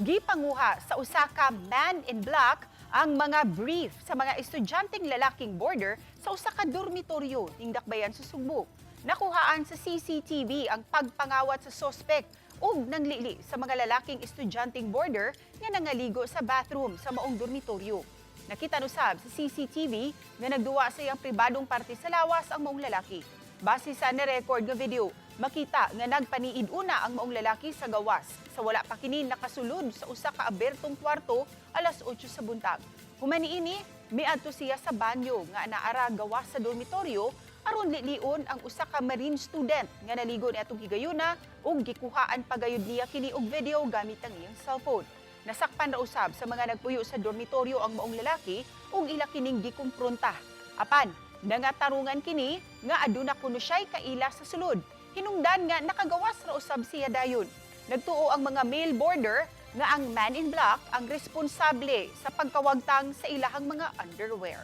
Gipanguha sa usa ka man in black ang mga brief sa mga estudyanteng lalaking boarder sa usa ka dormitoryo ning Dakbayan sa Sugbo. Nakuhaan sa CCTV ang pagpangawat sa sospek ug nanglili sa mga lalaking estudyanteng boarder nga nangaligo sa bathroom sa maong dormitoryo. Nakita usab sa CCTV nga nagduwa sa iyang pribadong parte sa lawas ang maong lalaki. Base sa na-record nga video, makita nga nagpaniid una ang maong lalaki sa gawas sa wala pa kini nakasulod sa usa ka abertong kwarto alas 8 sa buntag. Human niini, miadto siya sa banyo nga naara gawas sa dormitoryo aron lilion ang usa ka marine student nga naligo niadtong higayuna ug gikuhaan pagayod niya kini og video gamit ang iyang cellphone. Nasakpan ra usab sa mga nagpuyo sa dormitoryo ang maong lalaki ug ila kining gikumpronta. Apan, nangatarungan kini nga aduna kuno siya'y kaila sa sulod. Hinungdan nga nakagawas ra usab siya dayon. Nagtuo ang mga male boarder nga ang man in black ang responsable sa pagkawagtang sa ilahang mga underwear.